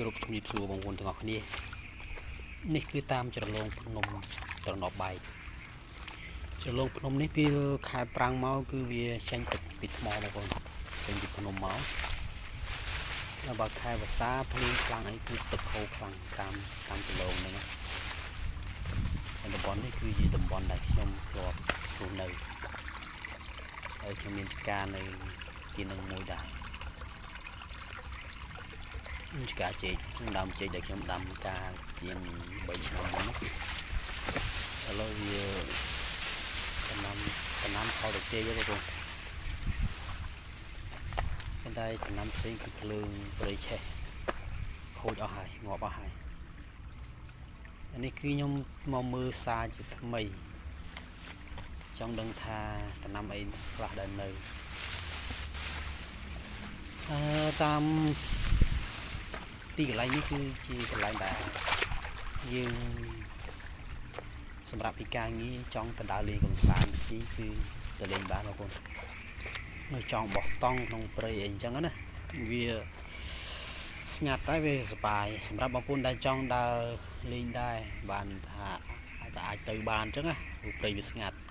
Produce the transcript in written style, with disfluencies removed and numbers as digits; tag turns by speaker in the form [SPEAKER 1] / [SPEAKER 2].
[SPEAKER 1] គោរពជំរាបសួរបងប្អូនទាំងអស់គ្នានេះគឺតាមជ្រលងភ្នំត្រណប់បែកជ្រលងភ្នំនេះពេលខែប្រាំងមកគឺវាចេញទឹកពីថ្មបងប្អូនចេញពីភ្នំមកដល់បើខែវស្សាភ្លៀងខ្លាំងអីគឺទឹកហូរខ្លាំងតាមតាមជ្រលងហ្នឹងណាហើយតំបន់នេះគឺជាតំបន់ដែលខ្ញុំធ្លាប់រស់នៅហើយខ្ញុំមានចម្ការនៅទីនឹងមួយដែរ ចម្ការចេកដើមចេកដែលខ្ញុំដាំកាលជាង3ឆ្នាំមុននោះឥឡូវវាដំណាំដំណាំផលតែចេកទេបងប្អូនប៉ុន្តែដំណាំផ្សេងគឺភ្លើងព្រៃឆេះខូចអស់ហើយងាប់អស់ហើយអានេះគឺខ្ញុំមកមើលសារជាថ្មីចង់ដឹងថាដំណាំអីខ្លះដែលនៅអឺតាម ទីកន្លែងនេះគឺជាកន្លែងដែលយើងសម្រាប់ពីការងារចង់ទៅដើរលេងកម្សាន្តទីគឺទៅលេងបានបងប្អូននៅចង់បោះតង់ក្នុងព្រៃអីអញ្ចឹងណាវាស្ងាត់តែវាសប្បាយសម្រាប់បងប្អូនដែលចង់ដើរលេងដែរបានថាអាចទៅបានអញ្ចឹងណាព្រោះព្រៃវាស្ងាត់។